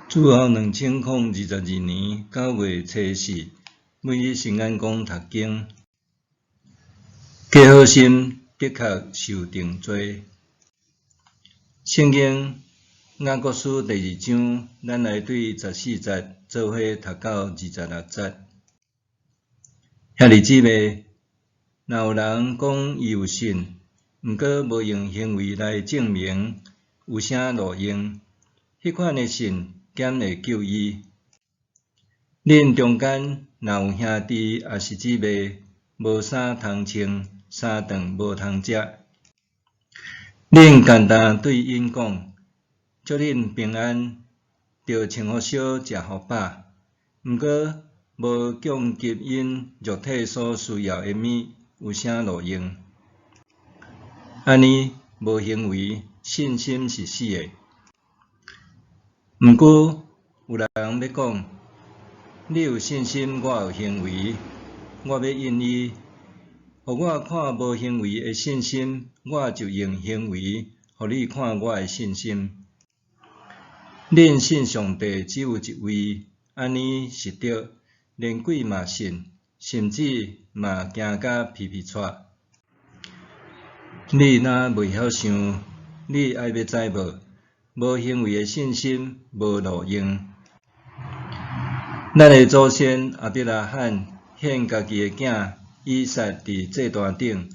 主後2022年9月初四，每日新眼光讀經，假好心的確受定罪。聖經雅各書第二章，咱來對14節做伙讀到26節。兄弟姊妹，若有人講伊有信，毋過無用行為來證明，有啥路用？彼款的信敢會救伊？恁中間若有兄弟抑是姊妹，無衫通穿，三頓無通食，恁干焦對𪜶講：祝恁平安，著穿予燒，食予飽，毋過無供給𪜶肉體所需要的物，有啥路用？按呢無行為，信心是死的。毋過有人欲講：你有信心，我有行為，我欲應伊，予我看無行為的信心，我就用行為予你看我的信心。恁信上帝只有一位，按呢是對，連鬼嘛信，甚至嘛驚甲皮皮掣。你若袂曉想，你愛欲知無？無行為的信心無路用。咱的祖先亞伯拉罕獻家己的囝以撒佇祭壇頂，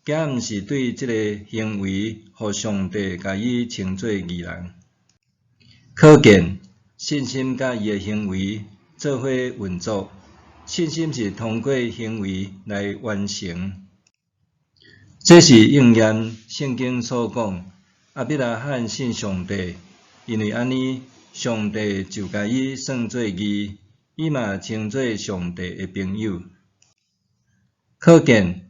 敢毋是對這个行為，予上帝共伊稱做義人？可見信心佮伊的行為做伙運作，信心是通過行為來完成。這是應驗聖經所講：亞伯拉罕信上帝，因為按呢，上帝就共伊算做義，伊嘛稱做上帝的朋友。可見，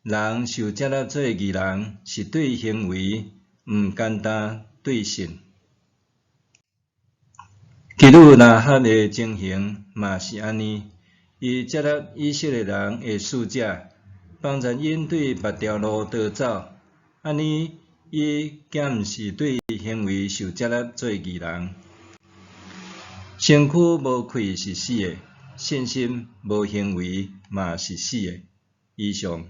人受接納做義人，是對行為，毋干焦對信。妓女喇合的情形嘛是按呢，伊接納以色列人的使者，幫助𪜶對別條路逃走，按呢，伊敢毋是對行為受接納做義人？身軀無氣是死的，信心無行為嘛是死的。以上，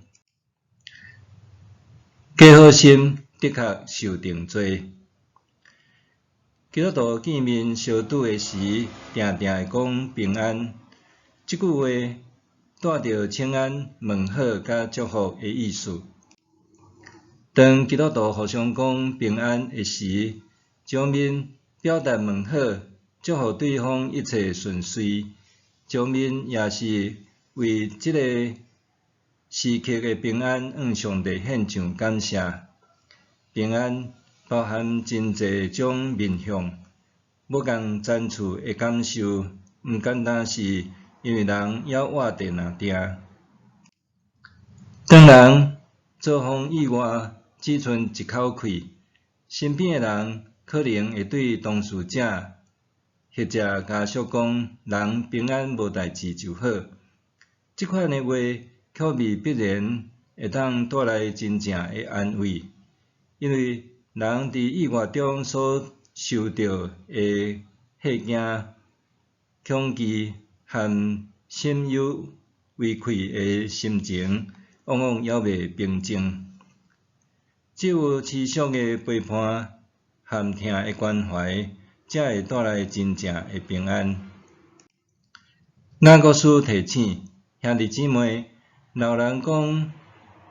假好心的確受定罪。基督徒見面相拄的時，定定會講平安。這句話帶著請安、問好佮祝福的意思。當基督徒互相講平安的時，一方面表達問好，祝福對方一切順遂；一方面也是為這个時刻的平安向上帝獻上感謝。平安包含真濟種面向，無仝層次的感受，毋干焦是因為人猶活佇那埕。當人遭逢意外，只賰一口氣，身邊的人可能會對當事者或者家屬講：人平安無代誌就好。這款的話，卻未必然會當帶來真正的安慰，因為人佇意外中所受著的嚇驚、恐懼和心憂為愧的心情，往往猶未平靜。只有持續的陪伴和疼的關懷，才會帶來真正的平安。雅各書提醒兄弟姊妹，若有人講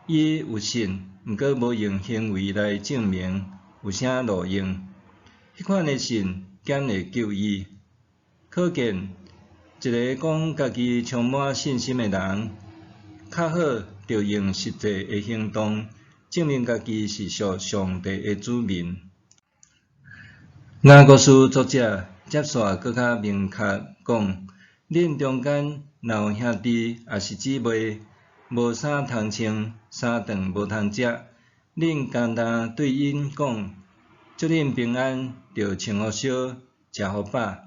伊有信，毋過無用行為來證明，有啥路用？彼款的信敢會救伊？可見，一个講家己充滿信心的人，較好著用實際的行動，證明家己是屬上帝的子民。雅各書作者接續閣較明確講：恁中間若有兄弟抑是姊妹，無衫通穿，三頓無通食，恁干焦對𪜶講：祝恁平安，著穿予燒，食予飽，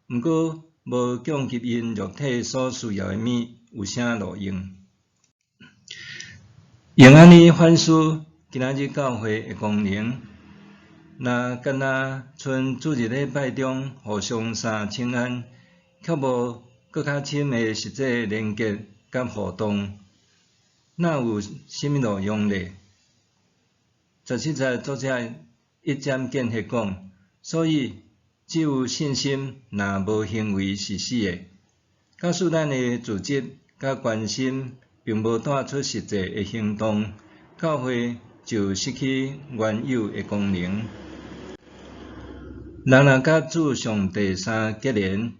毋過無供給𪜶肉體所需要的物，有啥路用？用按呢反思今仔日教會的功能，若干焦賰主日禮拜中互相三請安，卻無閣較深的實際連結佮互動，哪有啥物路用咧？17節作者一針見血講，所以只有信心，若無行為是死的。假使咱的組織佮關心，並無帶出實際的行動，教會就失去原有的功能。人若佮主上帝三結連，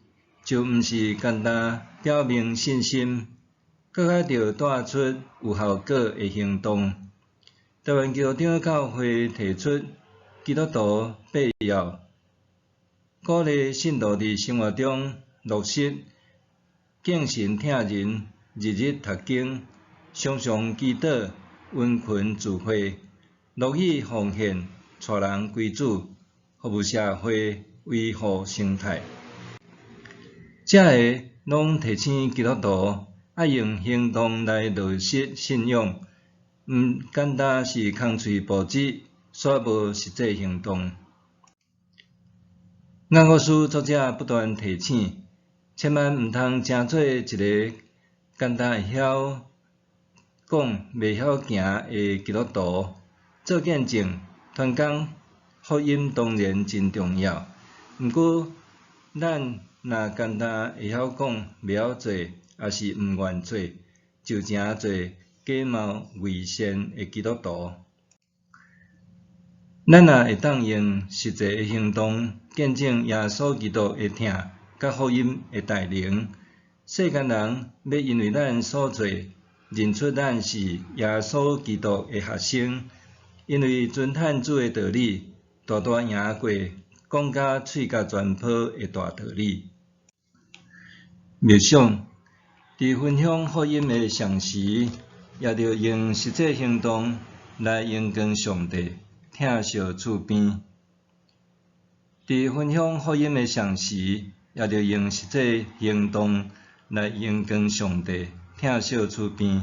就毋是干焦表明信心，閣較著帶出有效果的行動。台灣基督長教會提出基督徒八要，鼓勵信徒佇生活中落實敬神疼人、日日讀經、常常祈禱、殷勤聚會、樂意奉獻、帶人歸主、服務社會、維護生態。這个攏提醒基督徒愛用行動來落實信仰，毋簡單是空喙布子，煞無實際行動。雅各書作者不斷提醒，千萬毋通成做一个干焦會曉講、袂曉行的基督徒。做見證、傳講福音當然真重要，毋過咱若干焦會曉講、袂曉做，抑是毋願做，就成做假冒偽善的基督徒。咱若會當用實際的行動見證耶穌基督的疼佮福音的大能，世間人欲因為咱所做，認出咱是耶穌基督的學生，因為遵趁主的道理，大大贏過講甲喙角全泡的大道理。默想，佇分享福音的同時，也著用實際行動來榮光上帝，疼惜厝邊。佇分享福音的同時，也著用實際行動來榮光上帝，疼惜厝邊。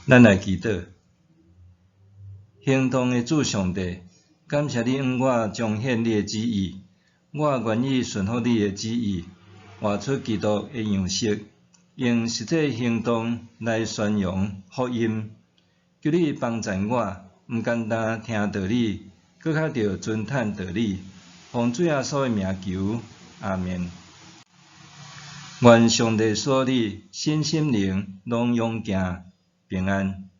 咱來祈禱，行動的主上帝，感謝你向我彰顯你的旨意，我願意順服你的旨意，活出基督的樣式，用實際行動來宣揚福音。求你幫贊我，毋干焦聽道理，閣較著遵趁道理。奉主耶穌的名求，阿們。願上帝賜予你身心靈攏勇健平安。